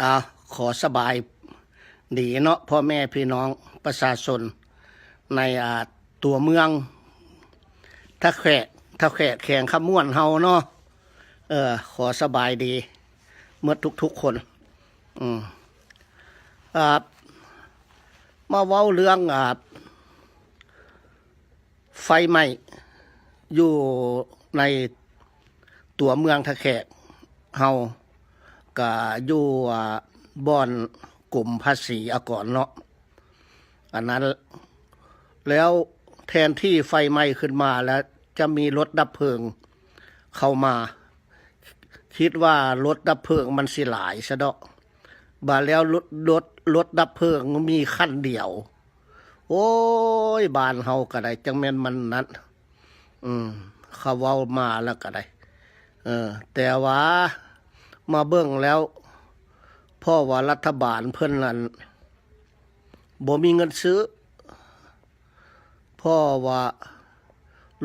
ອາ ຂໍສະບາຍດີເນາະ ພໍ່ແມ່ພີ່ນ້ອງປະຊາຊົນໃນ ອາ ຕົວເມືອງທ່າແຂກ ທ່າແຂກ ແຂວງຄຳມ່ວນເຮົາເນາະ. ເອີ ຂໍສະບາຍດີໝົດທຸກໆຄົນ. ອືມ ອາ ມາເວົ້າເລື່ອງ ອາ ໄຟໄໝ້ຢູ່ໃນຕົວເມືອງທ່າແຂກເຮົາ ກະຢູ່ ອາ ບ່ອນກົມພາສີອາກອນເນາະ ອັນນັ້ນ. ແລ້ວແທນທີ່ໄຟໄໝ້ຂຶ້ນມາແລ້ວຈະມີລົດດັບເພີງເຂົ້າມາ ຄິດວ່າລົດດັບເພີງມັນຊິຫຼາຍຊະເນາະ ບາດແລ້ວລົດ ລົດ ລົດດັບເພີງມີຄັນດຽວ. ໂອ້ຍ ບ້ານເຮົາກະໄດ້ ຈັ່ງແມ່ນມັນນັ້ນ ອືມ ເຂົາເວົ້າມາແລ້ວກະໄດ້ ເອີ ແຕ່ວ່າມາເບິ່ງແລ້ວ ເພາະວ່າລັດຖະບານເພິ່ນນັ້ນບໍ່ມີເງິນຊື້ ເພາະວ່າ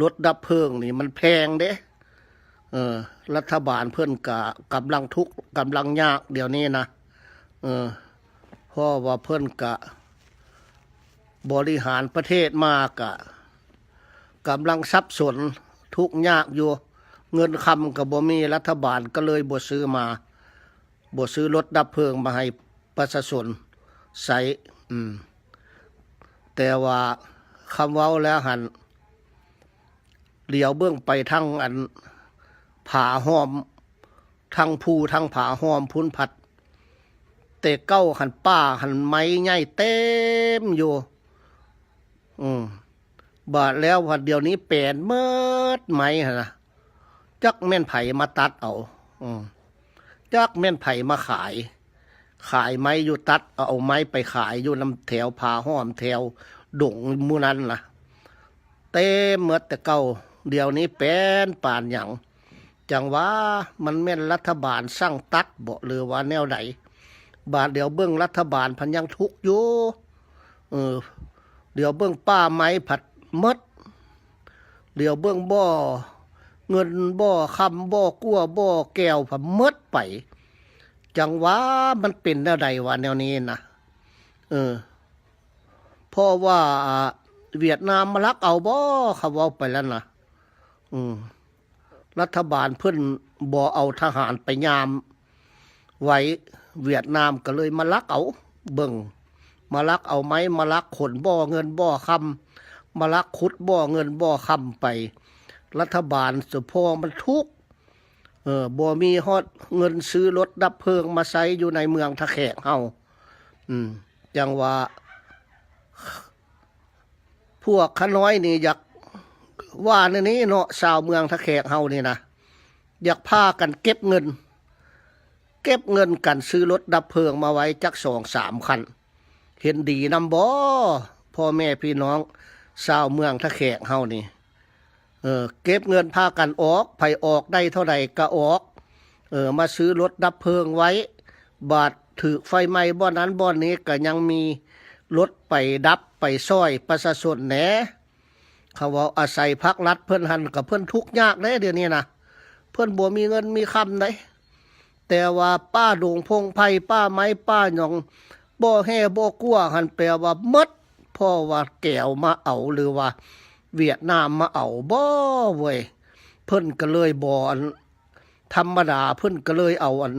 ລົດດັບເພີງນີ້ມັນແພງເດ້. ເອີ ລັດຖະບານເພິ່ນກະກຳລັງທຸກ ກຳລັງຍາກດຽວນີ້ນະ ເອີ ເພາະວ່າເພິ່ນກະບໍລິຫານປະເທດມາກະກຳລັງສັບສົນ ທຸກຍາກຢູ່ ເງິນຄຳກະບໍ່ມີ ລັດຖະບານກະເລີຍບໍ່ຊື້ມາ ບໍ່ຊື້ລົດດັບເພີງມາໃຫ້ປະຊາຊົນໃຊ້. ອືມ ແຕ່ວ່າຄຳເວົ້າແລ້ວຫັ້ນ ຫຼຽວເບິ່ງໄປທາງອັນຜາຫ້ອມ ທາງພູທາງຜາຫ້ອມພຸ້ນພັດ ແຕ່ເກົ່າຫັ້ນປ່າຫັ້ນໄມ້ໃຫຍ່ເຕັມຢູ່. ອືມ ບາດແລ້ວພັດດຽວນີ້ແປນໝົດໄມ້ຫັ້ນນະ ຈັກແມ່ນໃຜມາຕັດເອົາ ອືມ ຈັກແມ່ນໃຜມາຂາຍ ຂາຍໄມ້ຢູ່ ຕັດເອົາໄມ້ໄປຂາຍຢູ່ນຳແຖວຜາຫ້ອມ ແຖວດົງໝູ່ນັ້ນນະ ເຕັມໝົດແຕ່ເກົ່າ. ດຽວນີ້ແປນປານຫຍັງ ຈັ່ງວ່າມັນແມ່ນລັດຖະບານສັ່ງຕັດບໍ ຫຼືວ່າແນວໃດ? ບາດດຽວເບິ່ງລັດຖະບານພັດຍັງທຸກຢູ່ ເອີ ດຽວເບິ່ງປ່າໄມ້ພັດໝົດ ດຽວເບິ່ງບໍ່ເງິນບໍ່ຄຳ ບໍ່ກົວບໍ່ແກ້ວພັດໝົດໄປ. ຈັ່ງວ່າມັນເປັນແນວໃດວະແນວນີ້ນະ? ເອີ ເພາະວ່າຫວຽດນາມມາລັກເອົາບໍ? ເຂົາເວົ້າໄປແລ້ວນະ ອືມ ລັດຖະບານເພິ່ນບໍ່ເອົາທະຫານໄປຍາມໄວ້ ຫວຽດນາມກະເລີຍມາລັກເອົາ ເບິ່ງ ມາລັກເອົາໄມ້ ມາລັກຂົນບໍ່ເງິນບໍ່ຄຳ ມາລັກຂຸດບໍ່ເງິນບໍ່ຄຳໄປ. ລັດຖະບານສະເພາະມັນທຸກ ເອີ ບໍ່ມີຮອດເງິນຊື້ລົດດັບເພີງມາໃຊ້ຢູ່ໃນເມືອງທ່າແຂກເຮົາ. ອືມ ຈັ່ງວ່າ ພວກຂ້ານ້ອຍນີ້ຢາກວ່າແນວນີ້ເນາະ ຊາວເມືອງທ່າແຂກເຮົານີ້ນະ ຢາກພາກັນເກັບເງິນ ເກັບເງິນກັນຊື້ລົດດັບເພີງມາໄວ້ຈັກສອງສາມຄັນ ເຫັນດີນຳບໍ ພໍ່ແມ່ພີ່ນ້ອງຊາວເມືອງທ່າແຂກເຮົານີ້? ເອີ ເກັບເງິນພາກັນອອກ ໃຜອອກໄດ້ເທົ່າໃດກະອອກ ເອີ ມາຊື້ລົດດັບເພີງໄວ້ ບາດຖືກໄຟໄໝ້ບ່ອນນັ້ນບ່ອນນີ້ ກະຍັງມີລົດໄປດັບໄປຊ່ອຍປະຊາຊົນແດ່. ເຂົາເວົ້າອາໄສພັກລັດເພິ່ນຫັ້ນ ກະເພິ່ນທຸກຍາກເດ້ດຽວນີ້ນະ ເພິ່ນບໍ່ມີເງິນມີຄຳໃດ. ແຕ່ວ່າປ່າດົງພົງໄຜ່ ປ່າໄມ້ປ່າຫຍັງ ບໍ່ແຮ່ບໍ່ກົວຫັ້ນ ແປວ່າໝົດ ເພາະວ່າແກວມາເອົາ ຫຼືວ່າຫວຽດນາມມາເອົາບໍເວີຍ. ເພິ່ນກະເລີຍບໍ່ ອັນ ທຳມະດາ ເພິ່ນກະເລີຍເອົາ ອັນ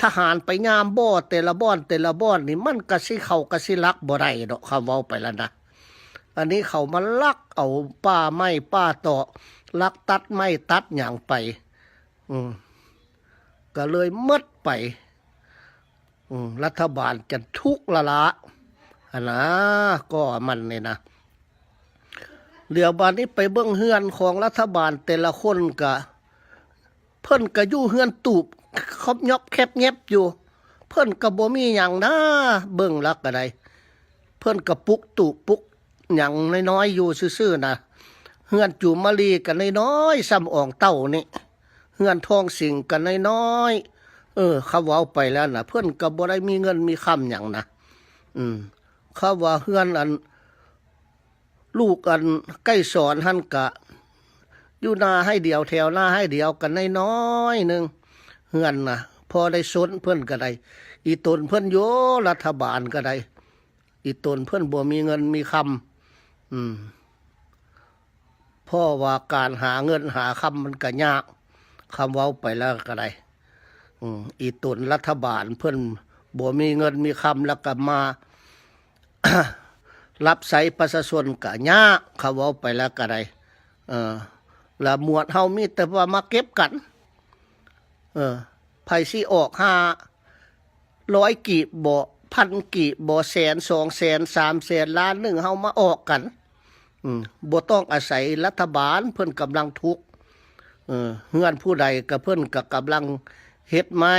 ທະຫານໄປຍາມບໍ່ ແຕ່ລະບ່ອນ ແຕ່ລະບ່ອນນີ້ ມັນກະຊິ ເຂົາກະຊິລັກບໍ່ໄດ້ດອກ ເຂົາເວົ້າໄປແລ້ວນະ. ອັນນີ້ເຂົາມາລັກເອົາປ່າໄມ້ປ່າຕອກ ລັກຕັດໄມ້ຕັດຫຍັງໄປ ອືມ ກະເລີຍໝົດໄປ. ອືມ ລັດຖະບານຈະທຸກລະລະຫັ້ນນາ ກໍມັນນີ້ນະ. ດຽວບາດນີ້ໄປເບິ່ງເຮືອນຂອງລັດຖະບານແຕ່ລະຄົນກະ ເພິ່ນກະຢູ່ເຮືອນຕູບ ຂອບຫຍອບແຄບແຫງບຢູ່ ເພິ່ນກະບໍ່ມີຫຍັງນາ ເບິ່ງລະກະໄດ້ ເພິ່ນກະປຸກຕູບປຸກຫຍັງນ້ອຍໆຢູ່ຊື່ໆນະ. ເຮືອນຈູມມາລີກະນ້ອຍໆ ສ່ຳອອງເຕົ້ານີ້ ເຮືອນທອງສິງກະນ້ອຍໆ ເອີ ເຂົາເວົ້າໄປແລ້ວນະ ເພິ່ນກະບໍ່ໄດ້ມີເງິນມີຄຳຫຍັງນະ. ອືມ ເຂົາວ່າເຮືອນອັນ ລູກອັນໄກສອນຫັ້ນກະຢູ່ນາໄຮ່ດຽວ ແຖວນາໄຮ່ດຽວກະນ້ອຍໆໜຶ່ງ ເຮືອນນະ ພໍໄດ້ຊົນເພິ່ນກໍໄດ້ ອີຕົນເພິ່ນຢູ່ລັດຖະບານກໍໄດ້ ອີຕົນເພິ່ນບໍ່ມີເງິນມີຄຳ ອືມ ເພາະວ່າການຫາເງິນຫາຄຳມັນກໍຍາກ ຄຳເວົ້າໄປແລ້ວກໍໄດ້ ອືມ ອີຕົນລັດຖະບານເພິ່ນບໍ່ມີເງິນມີຄຳ ແລ້ວກໍມາ ຮັບໃຊ້ປະຊາຊົນກະຍາກ ເຂົາເວົ້າໄປແລ້ວກະໄດ້ ເອີ ລະໝວດເຮົາມີແຕ່ວ່າມາເກັບກັນ ເອີ ໃຜຊິອອກຫ້າຮ້ອຍກີບບໍ ພັນກີບບໍ ແສນ ສອງແສນ ສາມແສນ ລ້ານໜຶ່ງ ເຮົາມາອອກກັນ ອືມ ບໍ່ຕ້ອງອາໄສລັດຖະບານ ເພິ່ນກຳລັງທຸກ ເອີ ເຮືອນຜູ້ໃດກະເພິ່ນກະກຳລັງເຮັດໃໝ່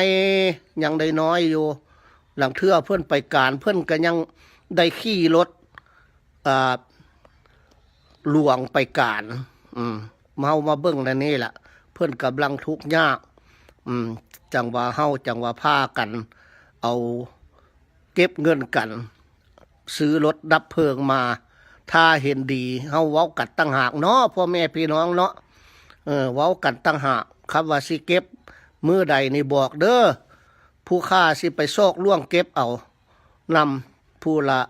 ຍັງໄດ້ນ້ອຍຢູ່ ລາງເທື່ອເພິ່ນໄປການ ເພິ່ນກໍຍັງໄດ້ຂີ່ລົດ ອ່າ ຫຼວງໄປການ ອືມ ເຮົາມາເບິ່ງແນວນີ້ລະ ເພິ່ນກຳລັງທຸກຍາກ ອືມ ຈັ່ງວ່າເຮົາ ຈັ່ງວ່າພາກັນເອົາ ເກັບເງິນກັນ ຊື້ລົດດັບເພີງມາ ຖ້າເຫັນດີ ເຮົາເວົ້າກັນຕ່າງຫາກເນາະ ພໍ່ແມ່ພີ່ນ້ອງເນາະ ເອີ ເວົ້າກັນຕ່າງຫາກ ຄຳວ່າຊິເກັບມື້ໃດນີ້ບອກເດີ ຜູ້ຂ້າຊິໄປຊອກລ່ວງເກັບເອົານຳ ຜູ້ລະ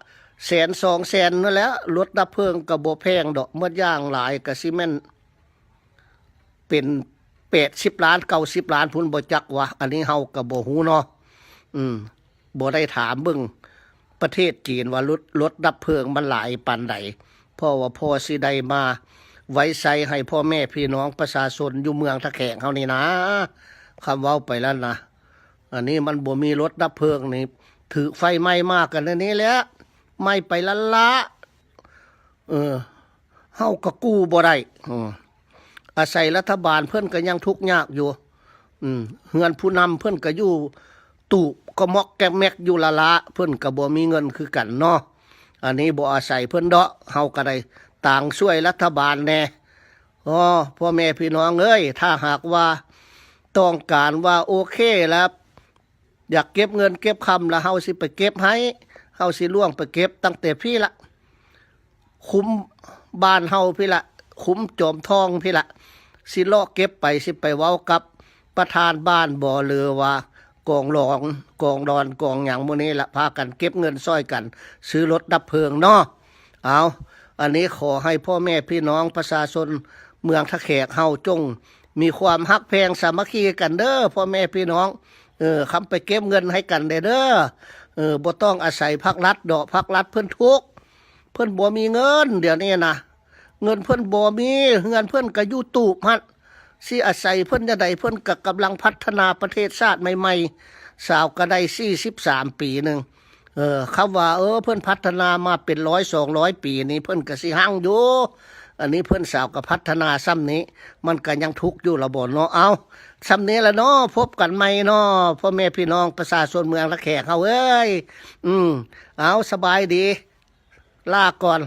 ແສນສອງແສນນັ້ນແຫຼະ ລົດດັບເພີງກໍບໍ່ແພງດອກ ໝົດຢ່າງຫຼາຍກໍຊິແມ່ນເປັນແປດສິບລ້ານ ເກົ້າສິບລ້ານພຸ້ນ ບໍ່ຈັກວ່າ ອັນນີ້ເຮົາກໍບໍ່ຮູ້ເນາະ ອືມ ບໍ່ໄດ້ຖາມເບິ່ງປະເທດຈີນວ່າລົດ ລົດດັບເພີງມັນຫຼາຍປານໃດ ເພາະວ່າພໍຊິໄດ້ມາໄວ້ໃຊ້ໃຫ້ພໍ່ແມ່ພີ່ນ້ອງປະຊາຊົນຢູ່ເມືອງທ່າແຂກເຮົານີ້ນາ ຄຳເວົ້າໄປແລ້ວນະ ອັນນີ້ມັນບໍ່ມີລົດດັບເພີງນີ້ ຖືກໄຟໄໝ້ມາກັນແນວນີ້ແຫຼະ ໄໝ້ໄປລ້າໆ ເອີ ເຮົາກໍກູ້ບໍ່ໄດ້ ອືມ ອາໄສລັດຖະບານເພິ່ນກໍຍັງທຸກຍາກຢູ່ ອືມ ເຮືອນຜູ້ນຳເພິ່ນກໍຢູ່ຕູບກໍມອກແກກແມັກຢູ່ລ້າໆ ເພິ່ນກໍບໍ່ມີເງິນຄືກັນເນາະ ອັນນີ້ບໍ່ອາໄສເພິ່ນດອກ ເຮົາກໍໄດ້ຕາງຊ່ວຍລັດຖະບານແດ່ ອໍ ພໍ່ແມ່ພີ່ນ້ອງເອີຍ ຖ້າຫາກວ່າຕ້ອງການວ່າໂອເຄແລ້ວ ຢາກເກັບເງິນເກັບຄຳລະ ເຮົາຊິໄປເກັບໃຫ້ ເຮົາຊິລ່ວງໄປເກັບຕັ້ງແຕ່ພີ້ລະ ຄຸ້ມບ້ານເຮົາພີ້ລະ ຄຸ້ມຈອມທອງພີ້ລະ ຊິເລາະເກັບໄປ ຊິໄປເວົ້າກັບປະທານບ້ານບໍ ຫຼືວ່າກອງຫຼອງ ກອງດອນ ກອງຫຍັງໝູ່ນີ້ລະ ພາກັນເກັບເງິນຊ່ອຍກັນ ຊື້ລົດດັບເພີງເນາະ ເອົາ ອັນນີ້ຂໍໃຫ້ພໍ່ແມ່ພີ່ນ້ອງປະຊາຊົນເມືອງທ່າແຂກເຮົາ ຈົ່ງມີຄວາມຮັກແພງສາມັກຄີກັນເດີພໍ່ແມ່ພີ່ນ້ອງ ເອີ ຄຳໄປເກັບເງິນໃຫ້ກັນແດ່ເດີ ເອີ ບໍ່ຕ້ອງອາໄສພັກລັດດອກ ພັກລັດເພິ່ນທຸກ ເພິ່ນບໍ່ມີເງິນ ດຽວນີ້ນະ ເງິນເພິ່ນບໍ່ມີ ເຮືອນເພິ່ນກໍຢູ່ຕູບຫັ້ນ ຊິອາໄສເພິ່ນຈັ່ງໃດ ເພິ່ນກໍກຳລັງພັດທະນາປະເທດຊາດໃໝ່ໆ ສາວກໍໄດ້ສີ່ສິບສາມປີໜຶ່ງ ເອີ ຄຳວ່າ ເອີ ເພິ່ນພັດທະນາມາເປັນຮ້ອຍສອງຮ້ອຍປີນີ້ ເພິ່ນກໍຊິຮັ່ງຢູ່ ອັນນີ້ເພິ່ນສາວກໍພັດທະນາຊ່ຳນີ້ ມັນກໍຍັງທຸກຢູ່ລະບໍ່ເນາະ ເອົາ ຊ່ຳນີ້ລະເນາະ ພົບກັນໃໝ່ເນາະ ພໍ່ແມ່ພີ່ນ້ອງປະຊາຊົນເມືອງທ່າແຂກເຮົາເອີຍ ອືມ ເອົາ ສະບາຍດີ ລາກ່ອນ.